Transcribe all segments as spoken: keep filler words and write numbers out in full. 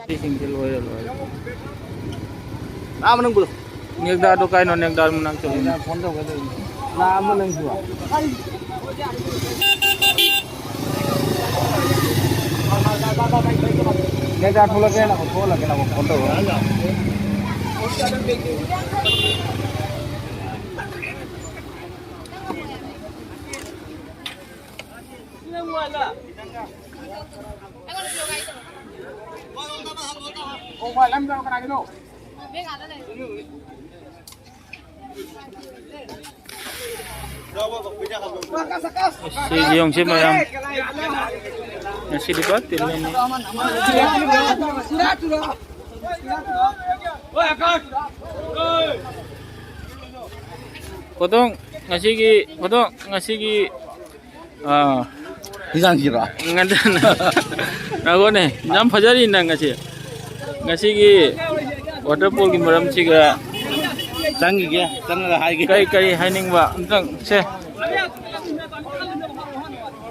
ꯁꯤꯁꯤꯡꯁꯦ ꯂꯣꯏꯔꯦ, ꯂꯣꯏꯔꯦ꯫ ꯂꯥꯛꯑꯣ ꯃꯅꯨꯡ ꯄꯨꯔꯣ꯫ ꯅꯦꯛꯗꯥꯗꯣ ꯀꯥꯏꯅꯣ, ꯅꯦꯛꯗꯥ ꯃꯅꯥꯛ ꯆꯠꯂꯨꯅꯦ꯫ ꯐꯣꯟ ꯇꯧꯒꯗꯧꯕꯅꯤ꯫ ꯂꯥꯛꯑꯕ ꯅꯪꯁꯨ? ꯅꯦꯛꯗꯥ ꯊꯣꯛꯂꯛꯀꯦ ꯂꯥꯛꯑꯣ, ꯊꯣꯛꯍꯜꯂꯛꯀꯦ ꯂꯥꯛꯑꯣ, ꯐꯣꯟ ꯇꯧꯔꯣ꯫ ꯁꯤ ꯌꯦꯡꯁꯤ ꯃꯌꯥꯝ꯫ ꯉꯁꯤꯗꯤ ꯄꯨꯔꯥ ꯇꯤꯜꯂꯅꯤ꯫ ꯈꯨꯗꯣꯡ ꯉꯁꯤꯒꯤ, ꯈꯨꯗꯣꯡ ꯉꯁꯤꯒꯤ ꯑꯥ꯫ ꯍꯤꯟꯖꯥꯡꯁꯤꯔꯣ? ꯉꯟꯇꯥꯅ꯫ ꯉꯥꯏꯈꯣꯅꯦ, ꯌꯥꯝ ꯐꯖꯔꯤ ꯅꯪ ꯉꯁꯤ꯫ ꯉꯁꯤꯒꯤ ꯋꯥꯇꯔꯐꯣꯜꯒꯤ ꯃꯔꯝꯁꯤꯒ ꯆꯪꯈꯤꯒꯦ, ꯆꯪꯉꯒ ꯍꯥꯏꯒꯦ꯫ ꯀꯔꯤ, ꯀꯔꯤ ꯍꯥꯏꯅꯤꯡꯕ? ꯑꯝꯇꯪ ꯁꯦ꯫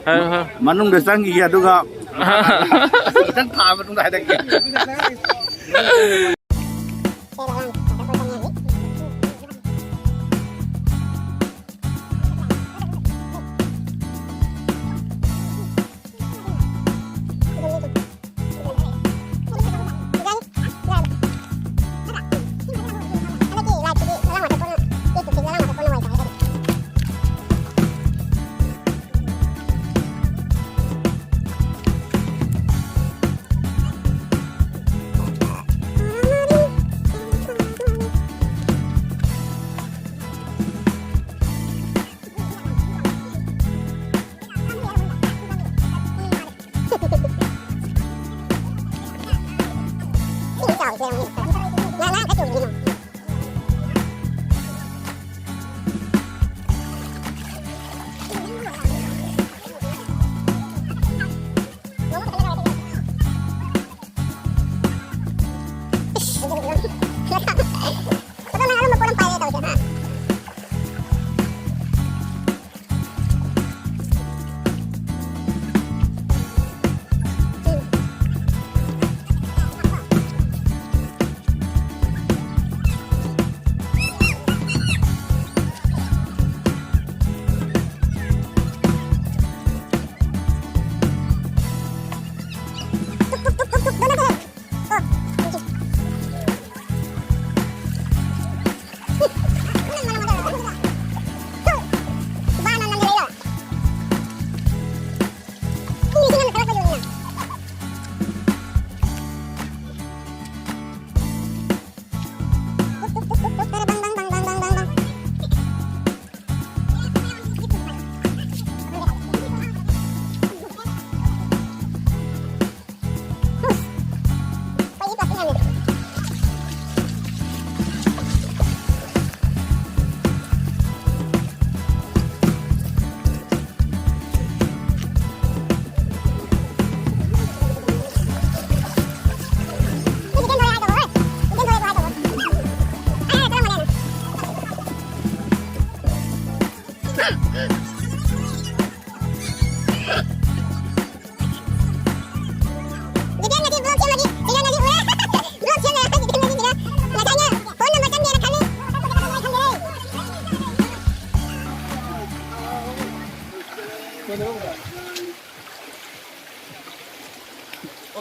ꯍꯥꯏꯔꯣ, ꯍꯥꯏꯔꯣ꯫ ꯃꯅꯨꯡꯗ ꯆꯪꯈꯤꯒꯦ, ꯑꯗꯨꯒ ꯈꯤꯇꯪ ꯊꯥ ꯃꯇꯨꯡꯗ ꯍꯥꯏꯔꯛꯀꯦ꯫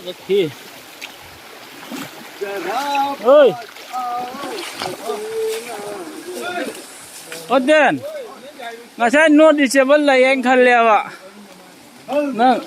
ꯂꯛꯈꯤ꯫ ꯑꯣꯏ꯫ ꯑꯣ, ꯗꯦꯟ꯫ ꯉꯁꯥꯏ not reachable ꯂꯩꯌꯦꯅ ꯈꯜꯂꯦꯕ꯫ ꯅꯪ꯫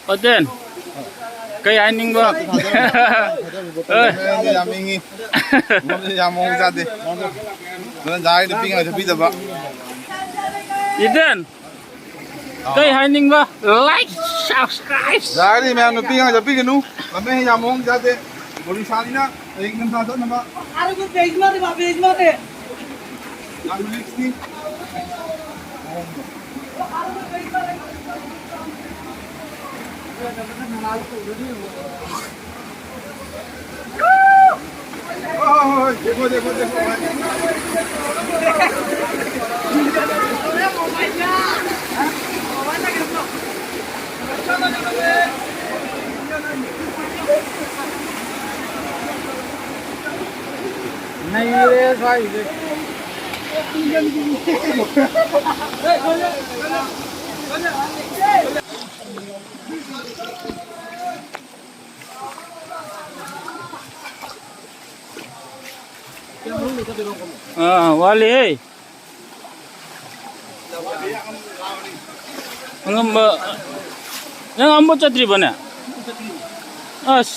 ꯄꯇꯦꯟ, ꯀꯩ ꯍꯥꯏꯅꯤꯡꯕ? ꯑꯦ꯫ ꯌꯥꯝ ꯏꯪꯉꯤ꯫ ꯌꯥꯝ ꯃꯑꯣꯡ ꯆꯥꯗꯦ꯫ ꯑꯗꯨꯅ ꯖꯥꯏ ꯅꯨꯄꯤ ꯉꯥꯛ ꯆꯠꯄꯤꯗꯕ꯫ ꯏꯗꯦꯟ, ꯀꯩ ꯍꯥꯏꯅꯤꯡꯕ? Like, subscribe꯫ ꯖꯥꯏ ꯃꯌꯥꯝ ꯅꯨꯄꯤ ꯉꯥꯛ ꯆꯠꯄꯤꯒꯅꯨ꯫ ꯂꯝꯃꯦ ꯌꯥꯝ ꯃꯑꯣꯡ ꯆꯥꯗꯦ꯫ ꯕꯣꯔꯤꯁꯥꯅꯤꯅ ꯍꯌꯦꯡ ꯅꯤꯡꯊꯝꯊꯥ ꯆꯠꯅꯕ꯫ ꯑꯥꯔꯣꯒꯦ ꯕꯦꯒ ꯃꯥꯔꯦ ꯕꯥ, ꯕꯦꯒ ꯃꯥꯔꯦ꯫ ꯌꯥꯝ ꯔꯤꯛꯁꯅꯤ꯫ ꯍꯣꯏ, ꯍꯣꯏ, ꯍꯣꯏ, ꯗꯦꯈꯣ, ꯗꯦꯈꯣ, ꯗꯦꯈꯣ, ꯚꯥꯏ꯫ ꯅꯩꯔꯦ ꯁ꯭ꯋꯥꯏꯁꯦ꯫ ꯑꯥ, ꯋꯥꯠꯂꯤꯍꯦ꯫ ꯑꯉꯝꯕ, ꯅꯪ ꯑꯝꯕꯨ ꯆꯠꯇ꯭ꯔꯤꯕꯅꯦ? ꯑꯁ꯫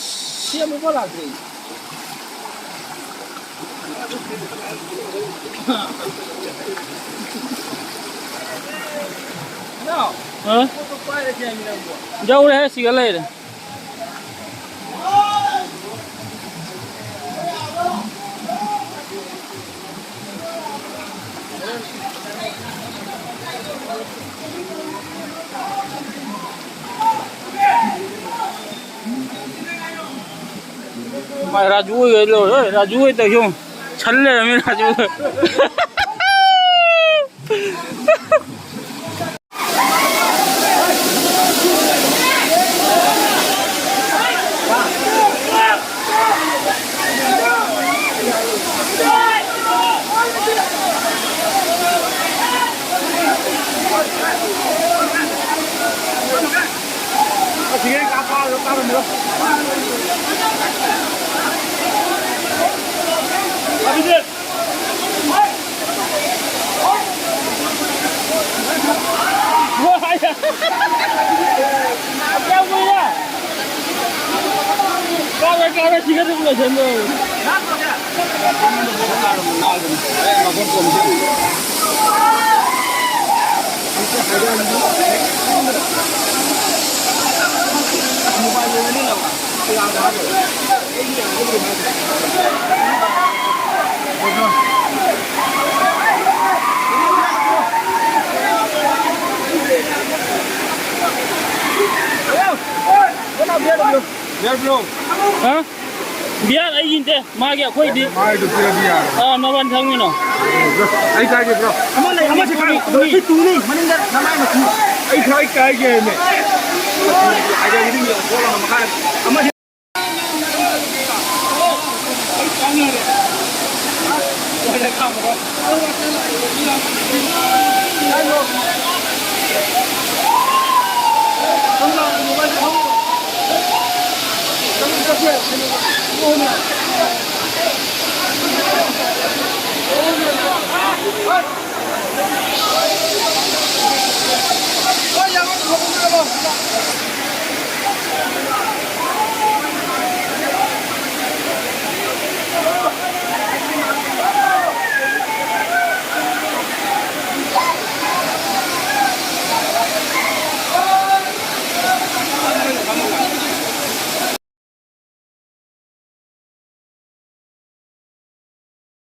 ꯁꯤ ꯑꯃꯨꯛꯐꯥꯎ ꯂꯥꯛꯇ꯭ꯔꯤ꯫ ꯏꯅꯥꯎ, ꯍꯥ? ꯄꯣꯠꯇꯣ ꯄꯥꯏꯔꯁꯦ ꯍꯥꯏꯕꯅꯤ ꯅꯪꯕꯨ꯫ ꯌꯧꯔꯦꯍꯦ, ꯁꯤꯒ ꯂꯩꯔꯦ꯫ ꯃꯥꯏ ꯔꯥꯖꯨ ꯍꯣꯏꯒ ꯂꯣꯏꯔꯦ꯫ ꯔꯥꯖꯨ ꯍꯣꯏ ꯇꯧꯔꯤꯁꯦ ꯌꯦꯡꯉꯨ꯫ ꯁꯜ ꯂꯩꯔꯝꯃꯦ ꯔꯥꯖꯨ ꯍꯣꯏ꯫ ꯀꯥꯎꯔꯦ, ꯀꯥꯎꯔꯦ, ꯁꯤꯒꯗꯕ ꯂꯣꯏꯁꯟꯗꯣ꯫ ꯌꯥꯔꯕ꯭ꯔꯣ? ꯍꯥ? ꯕꯤꯌꯥꯔ ꯑꯩꯒꯤ ꯅꯠꯇꯦ, ꯃꯥꯒꯤ, ꯑꯩꯈꯣꯏꯗꯤ꯫ ꯃꯥꯏꯗꯨ ꯄꯤꯔꯗꯤ ꯌꯥꯔꯦ꯫ ꯑꯥ, ꯃꯃꯜ ꯈꯪꯉꯤꯅꯣ? ꯑꯩ ꯀꯥꯏꯒꯦ, ꯕ꯭ꯔꯣ? ꯑꯃ ꯂꯩ, ꯑꯃꯁꯤ ꯀꯥꯏ? ꯇꯨꯅꯤ, ꯇꯨꯅꯤ꯫ ꯁꯤ ꯇꯨꯅꯤ, ꯃꯅꯤꯡꯗ ꯅꯃꯥꯏ ꯃꯇꯨ꯫ ꯑꯩ ꯈ꯭ꯋꯥꯏ ꯀꯥꯏꯒꯦ ꯍꯥꯏꯃꯦ꯫ ꯑꯃꯁꯤ